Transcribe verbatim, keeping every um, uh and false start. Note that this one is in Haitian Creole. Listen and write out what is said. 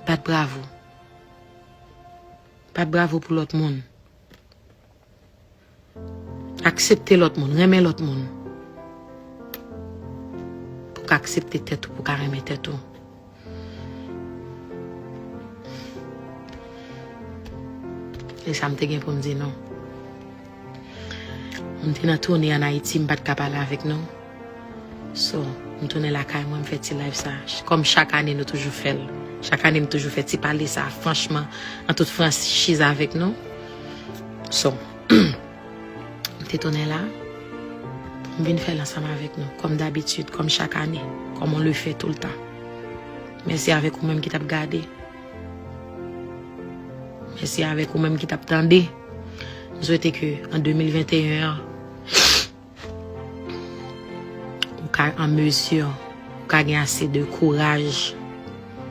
Bat bravo. Bat bravo pou lòt moun. Aksepte lòt moun, renmen lòt moun. Pou ka aksepte tèt ou, pou ka renmen tèt ou. E sa m te gen pou m di nou. M te nan toune ann Ayiti, m pa t ka pale avèk nou. So, m tounen lakay mwen, m fè ti live sa. Kòm chak ane nou toujou fè l. Chak ane m toujou fè ti pale sa, franchman, an tout franchiz avèk nou. So, m te tounen la. M vin fè l ansanm avèk nou, kòm dabitid, kòm chak ane, kòm on le fè toultan. Mèsi avèk ou menm ki t ap gade. Mèsi avèk ou menm ki t ap tande. M swete ke an de mil venteyen an, ou ka an mezi, ou ka gen ase de kouraj